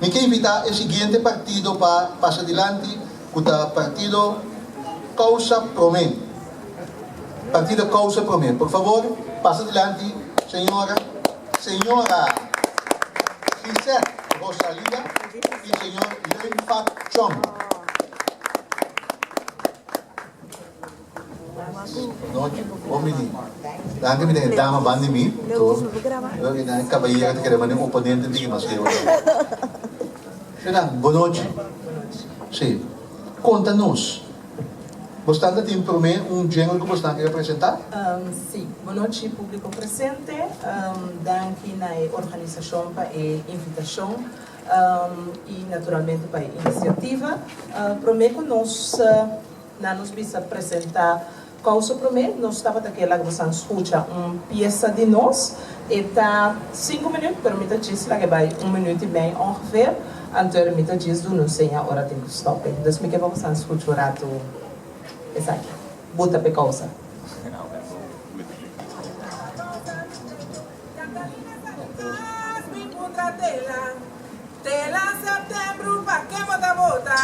Mi ke invitá e siguiente partido pa pasa dilanti ku ta Partido Kousa Promé. Partido Kousa Promé, por favor pasa dilanti señora señora Gisette Rosalia i señor Leun Fat Chong. Nochi, bon bini. Danki mi den e dama ban di mi. To, e kabayero ta kere manda un oponente tiki mas leu. Señora, bon nochi. Si, konta nos, bosnan ta tin promé un jingle ku bosnan kere presentá? Si, bon nochi públiko presente. Danki na e organisashon pa e invitashon i naturalmente pa e inisiativa. Promé ku nos. Na nos bisa presenta Kousa Promé, nos tabata ke laga bosan skucha un piesa di nos. E ta sinku minüt, pero mi ta djis laga e bai un minüt i mei ongeveer. Anto mi ta djis duna un seña ora tin ku stòp e. Dus mi ke pa bosan skucha un ratu esaki. Buta p'e kousa. Te la septembru pa ke bo ta bota?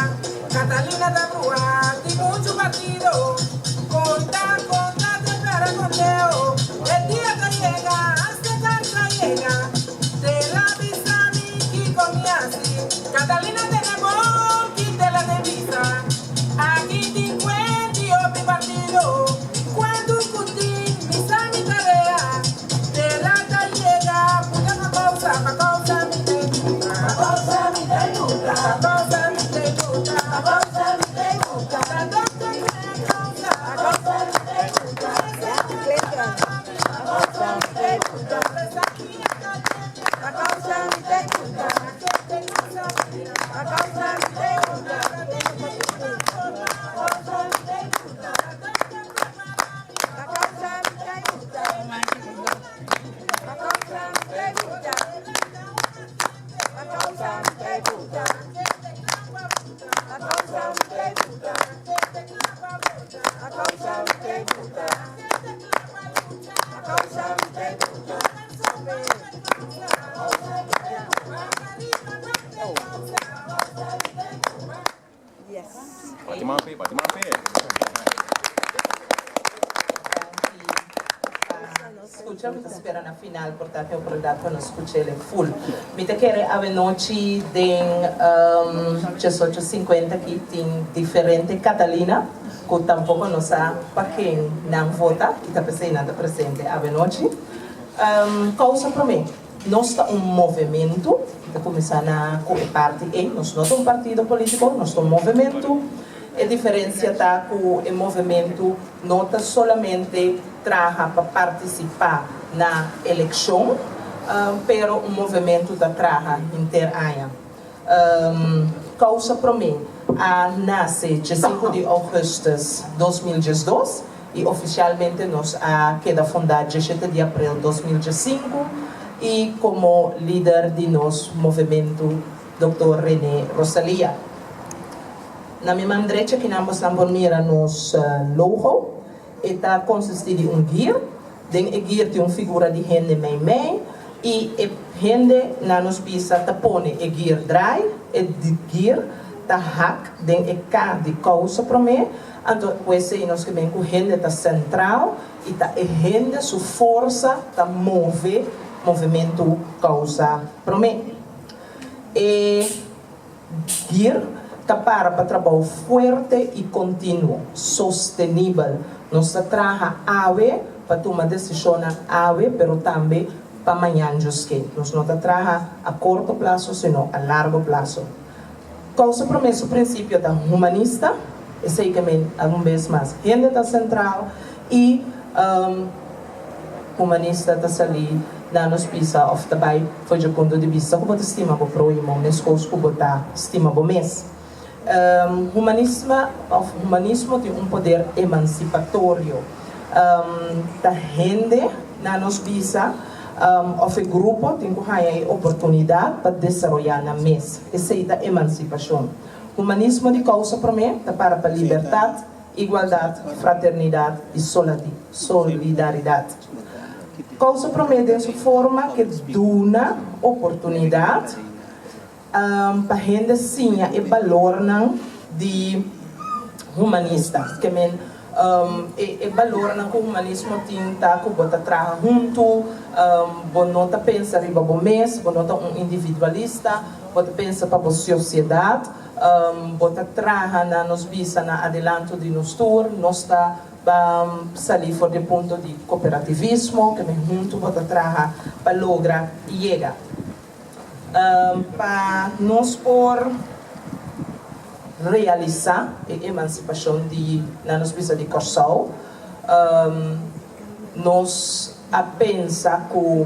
Catalina ta bruha tin muchu partido. Konta, konta te pera konteo. E dia ta yega, hasta carta yega. Te la bisa mi kiko mi hasi. Catalina tene bon ki te la te bisa. Aki tin kuenti hopi partido. Kuantu ku tin mi sa mi tarea. Te la ta yega, puta pa kousa, pa kousa mi te luta. Pa kousa mi te luta, pa kousa mi te luta, pa kousa mi te luta. Ta dokter ku e kousa, pa kousa mi te luta. Pa kousa mi te luta. Pa kousa mi te luta. Pa kousa mi te luta. Pa kousa mi te luta. Pa kousa mi te luta. Bati man p'e, bati man p'e. Danki pa skucha. Mi ta spera na final por ta tin oportunidat pa nos skuch'el en full. Mi ta kere awenochi den diesocho sinkuenta aki tin diferente Catalina ku tampoko no sa pa ken nan vota i ta p'esei nan ta presente awenochi. Kousa promé. Nos ta un movementu, mi ta kuminsá na ku e parti ei, nos no ta un partido polítiko, nos ta un movementu. E diferensia ta ku e movementu no ta solamente traha pa partisipá na elekshon, pero un movementu ta traha henter aña. Kousa Promé a nase diesinku di ougùstùs 2012 i ofisialmente nos a keda fundá dieshete di aprel 2015 i komo lider di nos movementu Dòktor René Rosalia. Na mi man drecha kinan bosnan por mira nos logo. E ta konsistí di un gir. Den e gir tin un figura di hende meimei i e hende na nos bisa ta pone e gir draai, e gir ta hak den e ka di kousa promé, anto esei nos ke men ku hende ta sentral i ta e hende su forsa ta move movementu kousa promé. E Gir ta para pa trabou fuerte i kontinuo, sostenibel. Nos ta traha awe pa tuma desishonnan awe, pero tambe pa mañan djoske. Nos no ta traha a korto plaso, sino a largo plaso. Kousa promé su prinsipio ta humanista, esei ke men algun bes mas hende ta sentral i. Humanista ta salí na nos bisa òf ta bai for dje punto di bista ku bo ta stima bo próhimo meskos ku bo ta stima bo mes. Humanisme òf humanismo tin un poder emansipatorio. Ta hende na nos bisa òf e grupo tin ku haña e oportunidat pa desaroyá nan mes. Esei ta emansipashon. Humanismo di kousa promé ta para pa libertat. Igualdat, fraternidat i solidaridat. Kousa promé den su forma ke duna oportunidat Pa hende siña e balornan di humanista. Ke men e balornan ku humanismo tin ta ku bo ta traha huntu, bo no ta pensa riba bo mes, bo no ta un individualista, bo ta pensa pa bo sosiedat, bo ta traha na nos bisa na adelanto di nos tur, nos ta sali for di e punto di koperativismo, ke men huntu bo ta traha pa logra yega. Pa nos por realisá e emansipashon di, nan nos bisa di Kòrsou, nos a pensa ku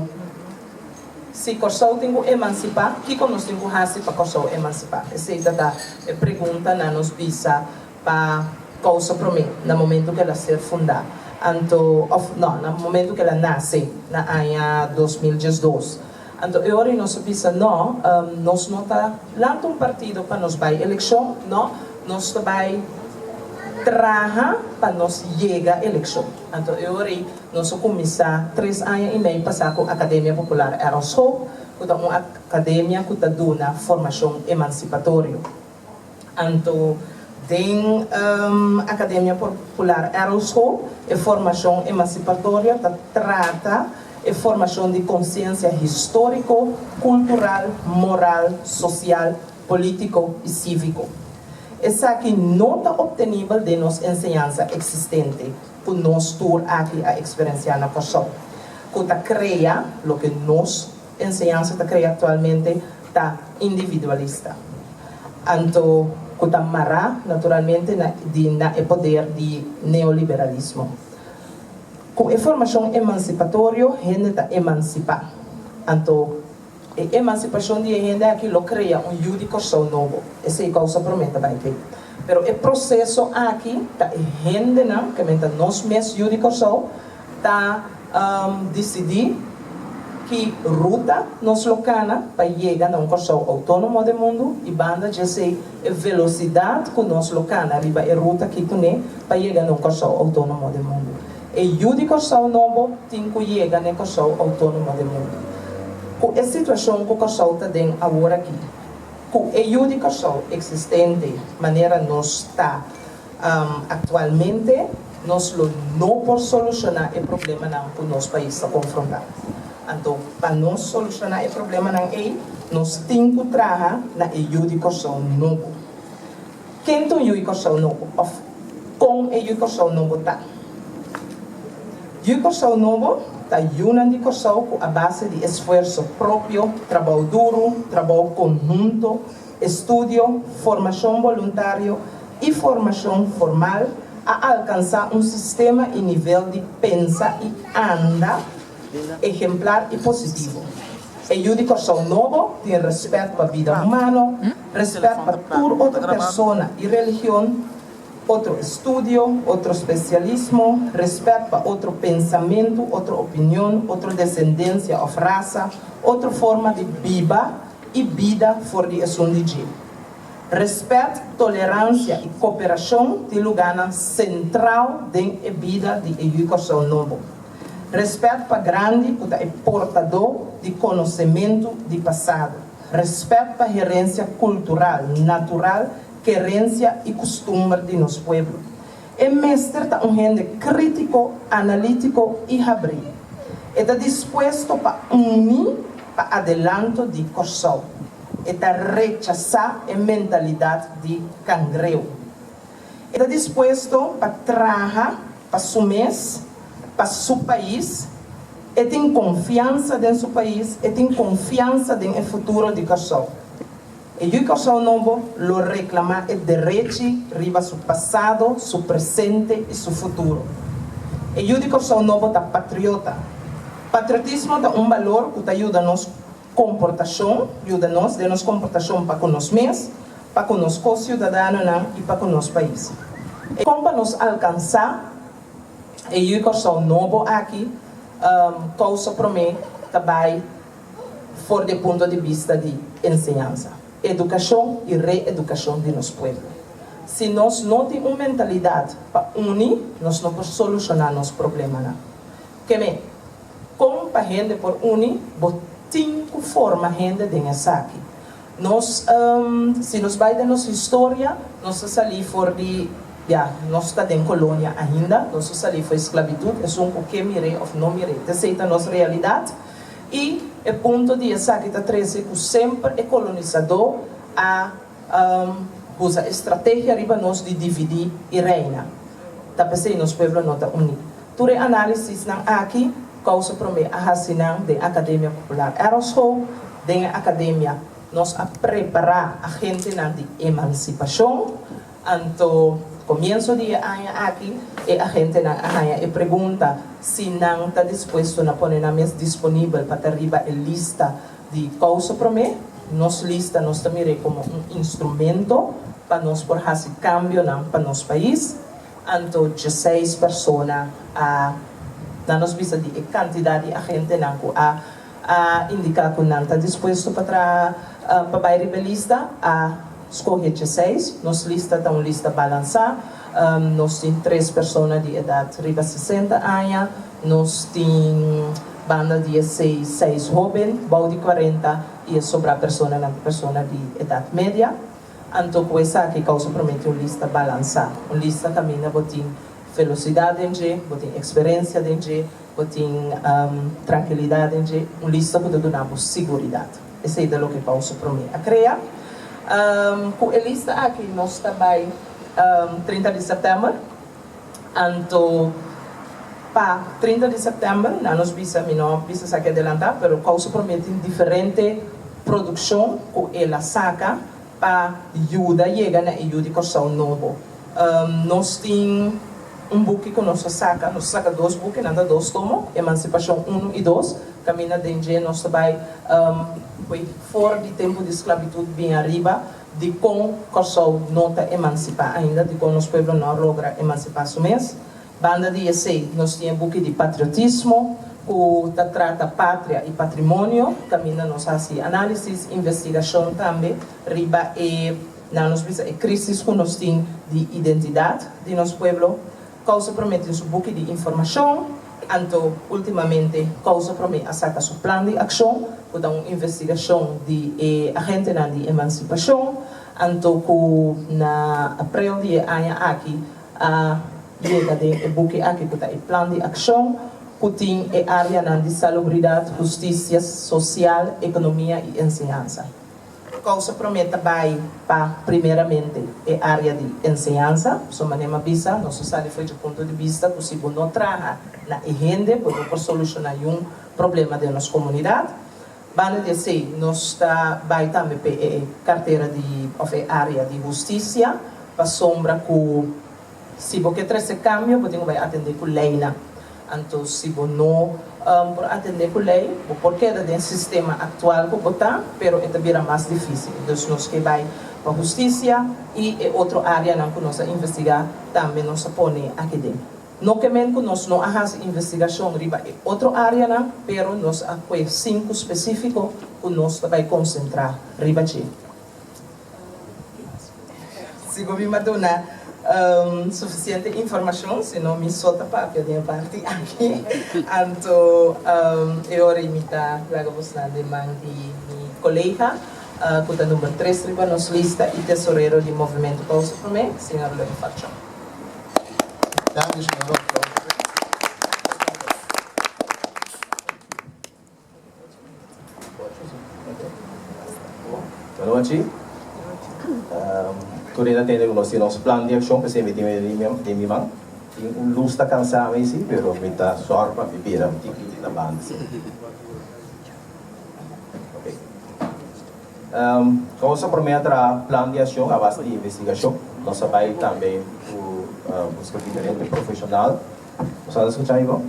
si Kòrsou tin ku emansipá, kiko nos tin ku hasi pa Kòrsou emansipá? Esei ta ta e pregunta nan nos bisa pa Kousa Promé na momentu ku el a ser fundá, anto, òf no, na momentu ku el a nase na aña 2012. Anto e ora ei nos a bisa, No, nos no ta lanta un partido pa nos bai elekshon, no, nos ta bai traha pa nos yega elekshon. Anto e ora ei nos a kuminsá tres aña i mei pasá ku Akademia Popular Errol Schoop, ku ta un akademia ku ta duna formashon emansipatorio. Anto den Akademia Popular Errol School e formashon emansipatorio ta trata e formashon di konsiensia históriko, kultural, moral, sosial, polítiko i síviko. Esaki no ta optenibel den nos enseñansa eksistente ku nos tur aki a eksperensiá na Kòrsou, ku ta krea loke nos enseñansa ta krea aktualmente ta individualista, anto ku ta mará naturalmente na di na e poder di neoliberalismo. Ku e formashon emansipatorio hende ta emansipá, anto e emansipashon di e hende aki lo krea un yu di Kòrsou nobo, esei kousa promé ta bai te. Pero e proseso aki ta e hendenan, ke men ta nos mes yu di Kòrsou, ta disidí ki ruta nos lo kana pa yega na un Kòrsou outónomo den mundu i banda djesei e velosidat ku nos lo kana riba e ruta ki kuné pa yega na un Kòrsou outónomo den mundu. E yu di Kòrsou nobo tin ku yega na e Kòrsou outónomo den mundu. Ku e situashon ku Kòrsou ta den awor aki, ku e yu di Kòrsou eksistente manera nos ta Aktualmente nos lo no por solushoná e problemanan ku nos pais ta konfrontá. Anto pa nos solushoná e problemanan ei, nos tin ku traha na e Yu di Kòrsou nobo. Ken ta un Yu di Kòrsou nobo òf kon e Yu di Kòrsou nobo ta? Yu di Kòrsou nobo ta yunan di Kòrsou ku a base di esfuerso propio, trabou duru, trabou konhunto, Estudio, formashon boluntario i formashon formal a alkansá un sistema i nivel di pensa i anda ehemplar i positivo. E yu di Kòrsou nobo tin rèspèt pa bida humano, rèspèt pa tur otro persona i religion, otro estudio, otro spesialismo, rèspèt pa otro pensamentu, otro opinion, otro desendensia òf rasa, otro forma di biba, i bida for di esun di dje. Respet, toleransia i koperashon tin lugánan sentral den e bida di e yu Kòrsou nobo. Respet pa grandi ku ta e portadó di konosementu di pasado. Respet pa herensia kultural, natural, kerensia i kustumber di nos pueblo. E mester ta un hende krítiko, analítiko i habrí. E ta dispuesto pa uni pa adelanto di Kòrsou. E ta rechasá e mentalidat di kangreu. E ta dispuesto pa traha pa su mes, pa su pais. E tin konfiansa den su pais, e tin konfiansa den e futuro di Kòrsou. E yu Kòrsou nobo lo reklamá e derechi riba su pasado, su presente i su futuro. E yu di Kòrsou nobo ta patriota. Patriotismo ta un balor ku ta yuda nos komportashon, yuda nos den nos komportashon pa ku nos mes, pa ku nos ko-siudadanonan i pa ku nos pais. E kon pa nos alkansá e yu Kòrsou nobo aki, kousa promé ta bai for di e punto di bista di enseñansa, edukashon i reedukashon di nos pueblo. Si nos no tin un mentalidat pa uni, nos no por solushoná nos problemanan. Keme, kon pa hende por uni, bo tin ku forma hende den esaki. Nos, si nos bai den nos historia, nos a salí for di, ya, nos ta den kolonia ainda, nos a salí for esklabitut, esun ku ke mir'é òf no mir'é, t'esei ta nos realidat. I e punto di esaki ta trese ku semper e kolonisadó a usa e strategia riba nos di dividí i reina. Ta p'esei nos pueblo no ta uní. Tur e análisisnan aki kousa promé a hasi nan den Akademia Popular Errolschool. Den e akademia nos a prepará agentenan di emansipashon. Anto komienso di e aña aki e agentenan a haña e pregunta si nan ta dispuesto na pone nan mes disponibel pa ta riba e lista di kousa promé. Nos lista nos ta mir'é komo un instrumento pa nos por hasi kambionan pa nos pais. Anto djeseis persona a na nos bisa di e kantidat di agentenan ku a a indiká ku nan ta dispuesto pa traha pa bai riba e lista a skohe djeseis. Nos lista ta un lista balansá. Nos tin tres persona di edat riba sesenta aña, nos tin banda di e seis seis hóben bou di kuarenta i e sobrá personanan ta persona di edat media. Anto ku esaki kousa promete un lista balansá, un lista kaminda bo tin velosidat den dje, bo tin eksperensia den dje, bo tin trankilidat den dje, un lista ku ta duna bo siguridat. Esei ta loke kousa promé a krea. Ku e lista aki nos ta bai 30 di sèptèmber. Anto pa 30 di sèptèmber nan nos bisa, mi no bisa esaki adelantá, pero Kousa Promé tin diferente produkshon ku el a saka pa yuda yega na e yu di Kòrsou nobo. Nos tin un buki ku nos a saka, nos a saka dos buki, nan ta dos tomo, Emansipashon unu i dos, kaminda den dje nos ta bai for di tempu di sklabitut bin ariba. Dikon Kòrsou no ta emansipá ainda? Dikon nos pueblo no a logra emansipá su mes? Banda di esei, nos tin e buki di patriotismo ku ta trata patria i patrimonio, kaminda nos hasi análisis, investigashon tambe riba e, nan nos bisa, e krísis ku nos tin di identidat di nos pueblo. Kousa Promé tin su buki di informashon, anto últimamente Kousa Promé a saka su plan di akshon, ku ta un investigashon di e agentenan di emansipashon, anto ku na aprel di e aña aki a yega den e buki aki ku ta e plan di akshon ku tin e áreanan di salubridat, hustisia sosial, ekonomia i enseñansa. Kousa Promé ta bai pa primeramente e área di enseñansa. So manera mi a bisa, nos a sali for dje punto di bista ku si bo no traha na e hende, bo no por solushoná niun problema den nos komunidat. Banda di esei, nos ta bai tambe pa e kartera di òf e área di hustisia, pasobra ku Si bo ke trese kambio, bo tin ku bai atendé ku leinan. Anto si bo no por atendé ku lei, bo por keda den sistema aktual ku bo ta, pero e ta bira mas difísil. Dus nos ke bai pa hustisia i e otro áreanan ku nos a investigá tambe nos a pone aki den. No ke men ku nos no a hasi investigashon riba e otro áreanan, pero nos a kue sinku spesífiko ku nos ta bai konsentrá riba dje. Sigur mi a duna sufisiente informashon, si no mi so ta papia den e parti aki. Anto e ora ei mi ta laga bosnan den man di mi kolega ku ta number tres riba nos lista i tesorero di Movementu Kousa Promé, señor Leo Farchon. Danki, señor Leo. Anochi, tur hende a tende ku nos tin nos plan di akshon, p'esei mi tin den mi man. Tin un lus ta kansa mi si, pero mi ta sòru pa mi bira un tiki na banda si. Oke. Kousa promé a traha plan di akshon a base di investigashon. Nos a bai tambe ku buska diferente profeshonal. Bo sa ta skucha mi bon?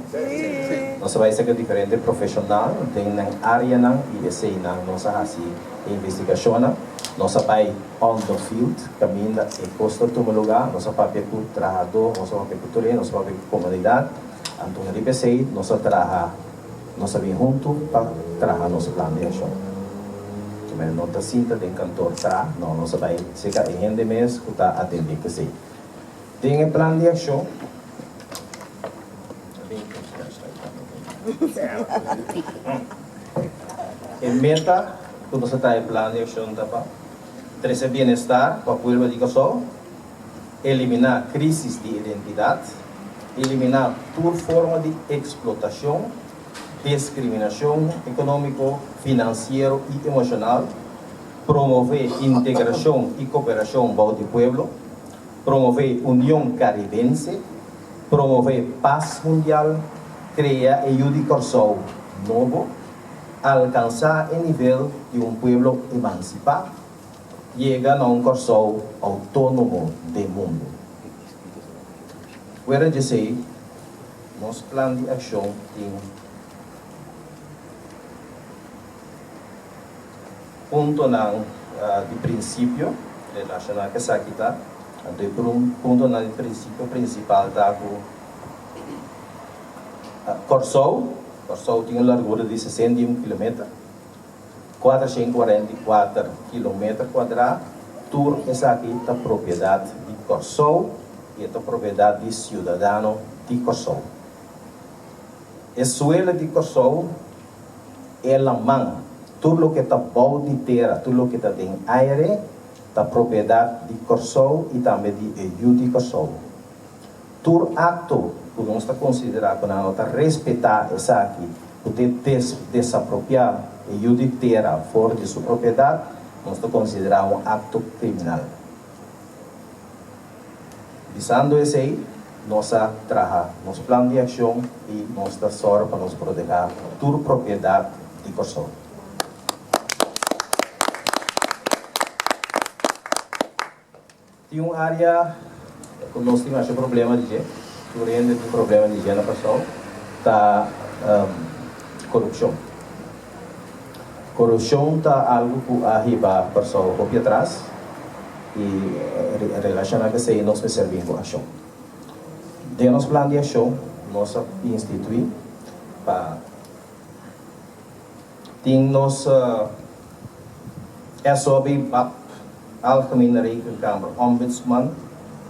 Nos a bai serka diferente profeshonal den nan áreanan i eseinan nos a hasi e investigashonnan. Nos a bai on the field, kaminda e kos ta tuma lugá. Nos a papia ku trahadó, nos a papia ku tur hende, nos a papia ku komunidat. Anto riba esei nos a traha, nos a bin huntu pa traha nos plan di akshon. Kemey no ta sinta den kantor traha, no, nos a bai serka e hende mes ku ta atendé ku esei. Den e plan di akshon. E meta. ku nos a traha e plan di akshon ta pa trese bienestar pa pueblo di Kòrsou, eliminá krísis di identidat, eliminá tur forma di eksplotashon, diskriminashon ekonómiko, finansiero i emoshonal, promové integrashon i koperashon bou di pueblo, promové union karibense, promové pas mundial, krea e yu di Kòrsou nobo, alkansá e nivel di un pueblo emansipá, yega na un Kòrsou outónomo den mundu. Fuera djesei, nos plan di akshon tin puntonan di prinsipio relashoná ku esaki ta. Anto e puntonan di prinsipio prinsipal ta ku Kòrsou, Kòrsou tin un largura di 61 kilometer, 444 kilometer kuadrá, tur esaki ta propiedat di Kòrsou i e ta propiedat di siudadano di Kòrsou. E suela di Kòrsou E laman, tur loke ta bou di tera, tur loke ta den aire, ta propiedat di Kòrsou i tambe di e yu di Kòrsou. Tur akto ku nos ta konsiderá ku nan no ta respetá esaki, ku te desapropiá e yu di tera for di su propiedat, nos ta konsiderá un akto kriminal. Bisando esei, nos a traha nos plan di akshon i nos ta sòru pa nos protehá tur propiedat di Kòrsou. Tin un área ku nos tin masha problema di dje, tur hende tin problema di dje na Kòrsou, ta korupshon. Korupshon ta algu ku a hiba Kòrsou hopi atras i relashoná ku esei nos mester bin ku akshon. Den nos plan di akshon nos a instituí pa tin nos SOB, bap, Algemene Rekenkamer, Ombudsman,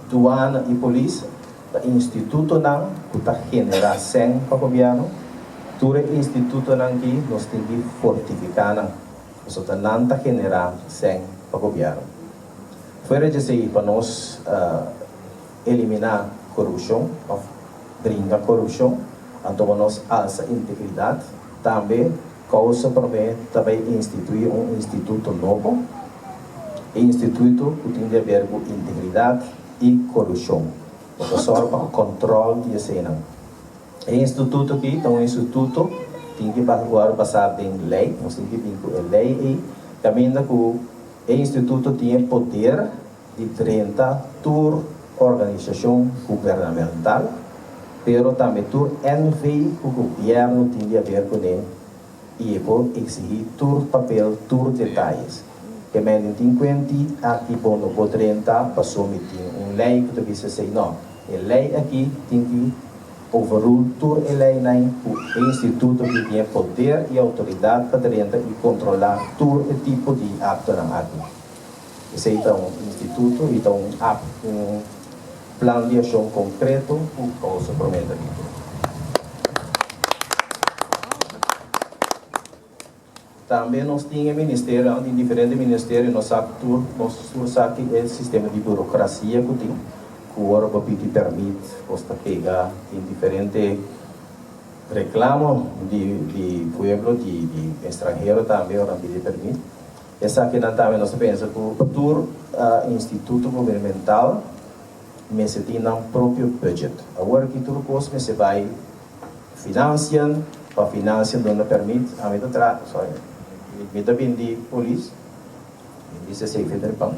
Duana i Polis ta institutonan ku ta generá sèn pa gobièrnu. Tur e institutonan ki nos tin ki fortifiká nan, pasobra ta nan ta generá sèn pa gobièrnu. Fuera djesei pa nos eliminá korupshon òf bringa korupshon, anto pa nos alsa integridat, tambe Kousa Promé ta bai instituí un instituto nobo, e instituto ku tin di aber ku integridat i korupshon. Bo ta sòru pa kòntròl di eseinan. E instituto aki ta un instituto tin ki wòrdu basá den lei, nos tin ki bin ku e lei ei, kaminda ku e instituto tin e poder di drenta tur organisashon gubernamental, pero tambe tur NV ku gobièrnu tin di haber kuné i e por eksihí tur papel, tur detayes. Ke mende tin kuenti aki bo no por drenta paso mi tin un lei ku ta bisa esei. No, e lei aki tin ki overrule tur e leinan ku e instituto ki tin e poder i outoridat pa drenta i kontrolá tur e tipo di aktonan aki. Esei ta un instituto i ta un ap, un plan di ashon konkreto ku kousa promé ta biba. Tambe nos tin e ministerionan, tin diferente ministerio, nos sa tur, nos tur sa ki e sistema di burokrasia ku tin, ku ora bo pidi pèrmit kos ta pega, tin diferente reklamo di di pueblo, di di estranhero tambe ora nan pidi pèrmit. Esakinan tambe nos ta pensa ku tur instituto gubernamental mester tin nan propio budget. Awor aki tur kos mester bai financian, pa financian duna permit. Ami ta tra, sorry, mi ta bin di polis, mi bisa esei verder pan.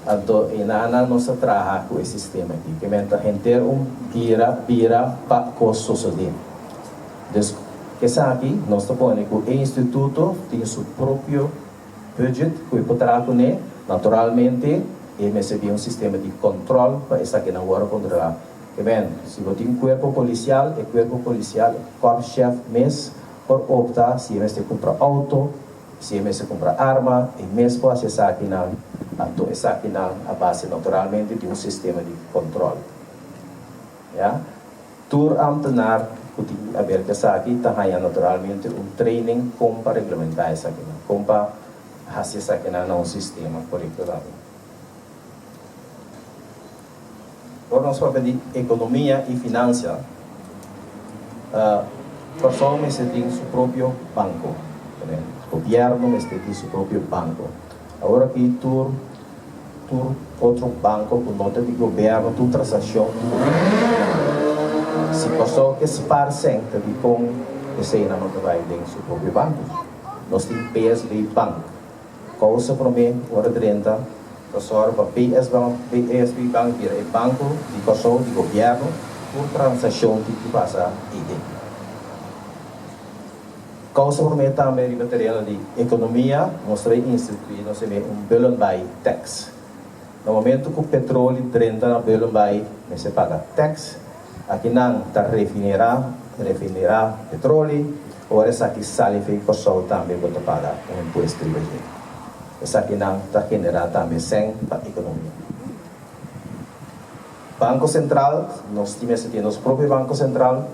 Anto enanan nos ta traha ku e sistema aki. Ke men ta henter un bira bira pa kos sosode. Dus esaki nos ta pone ku e instituto tin su propio budget ku e por traha kuné. Naturalmente e mester bin un sistema di kòntròl pa esakinan wòrdu kontrolá. Ke men, si bo tin kuerpo polisial, e kuerpo polisial, e kòrpschef mes por opta si e mester kumpra outo, si e mester kumpra arma, e mes por hasi esakinan. Anto esakinan a base naturalmente di un sistema di kòntròl. Ya. Tur ambtenaar ku tin di aber ku esaki ta haña naturalmente un training kon pa reglamentá esakinan, kon pa hasi esakinan na un sistema korekto tambe. Ora nos papia di ekonomia i finansia, Kòrsou mester tin su propio banko. Gobièrnu mester tin su propio banko. Awor aki tur tur otro banko ku no ta di gobièrnu, tur transakshon di gobièrnu. Si Kòrsou ke spar sèn ta dikon eseinan no ta bai den su propio banko? Nos tin PSB Bank. Kousa promé ora drenta ta sòru pa PSB Bank bira e banko di Kòrsou di gobièrnu, tur transakshon tin ku pasa eiden. Kousa promé tambe riba tereno di ekonomia nos ta bai instituí nos e un Bullenbaai tax. Na momentu ku petroli drenta na Bullenbaai mester paga tax. Akinan ta refinerá refinerá petroli, ora esaki sali for di Kòrsou tambe bo ta paga un impuesto riba dje. Esakinan ta generá tambe sèn pa ekonomia. Banko Sentral, Nos tin mester tin nos propio Banko Sentral.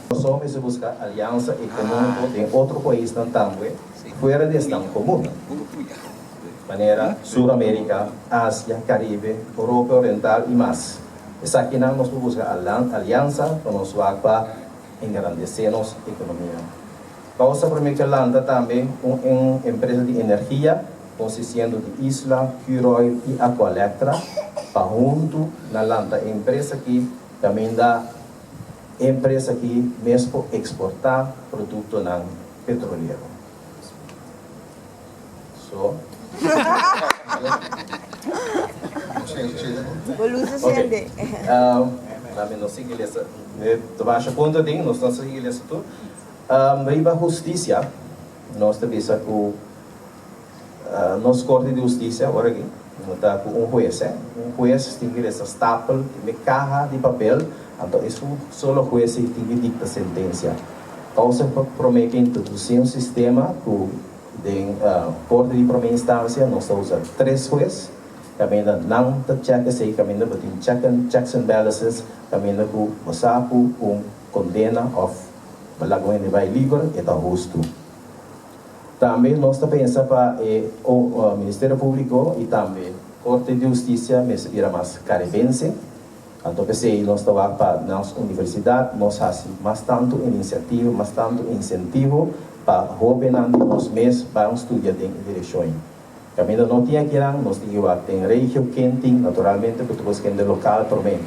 Kòrsou mester buska aliansa ekonómiko den otro paisnan tambe fuera di esnan komun, manera Sur Amerika, Asia, Karibe, Europa Oriental i mas. Esakinan nos por buska aliansa pa nos wak pa engrandesé nos ekonomia. Kousa promé ke lanta tambe un empresa di energia konsistiendo di Isla, Curoil i Aqualectra pa huntu na lanta e empresa aki kaminda e empresa aki mes por eksportá produktonan petrolero. So. Bo luz a sende. Lami no sigui lesa. Ta basha punto den, nos no sigui lesa tur. Riba hustisia, nos ta bisa ku nos Korte di Hustisia ora aki no ta ku un hues, eh. Un hues tin ki lesa stapel, tin e kaha di papel, anto esun solo hues ei tin ki dikta sentensia. Kousa pa promé ke introdusí un sistema ku Den korte di prome instansia nos ta usa tres hues, kaminda nan ta check esei, kaminda bo tin check and checks and balances, kaminda ku bo sa ku un kondena òf bo laga un hende bai liber e ta hustu. Tambe nos ta pensa pa e Ministerio Públiko i tambe Korte di Hustisia mester bira mas karibense. Anto p'esei nos ta wak pa nos universidat nos hasi mas tantu inisiativa, mas tantu insentivo pa hóbennan di nos mes bai un studia den e direkshon ei. Kaminda no tin akinan, nos tin ki wak den regio ken tin, naturalmente ku ta buska hende lokal promé.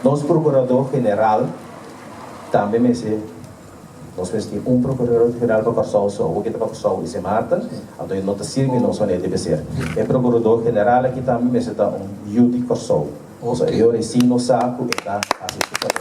Nos prokurador general tambe mester, nos mester tin un prokurador general pa Kòrsou so, awor ke ta pa Kòrsou i Sint Maarten, anto e no ta sirbi nos manera debe ser. E prokurador general aki tambe mester ta un yu di Kòrsou. Pasobra e ora ei sí nos sa ku e ta hasi su trabou.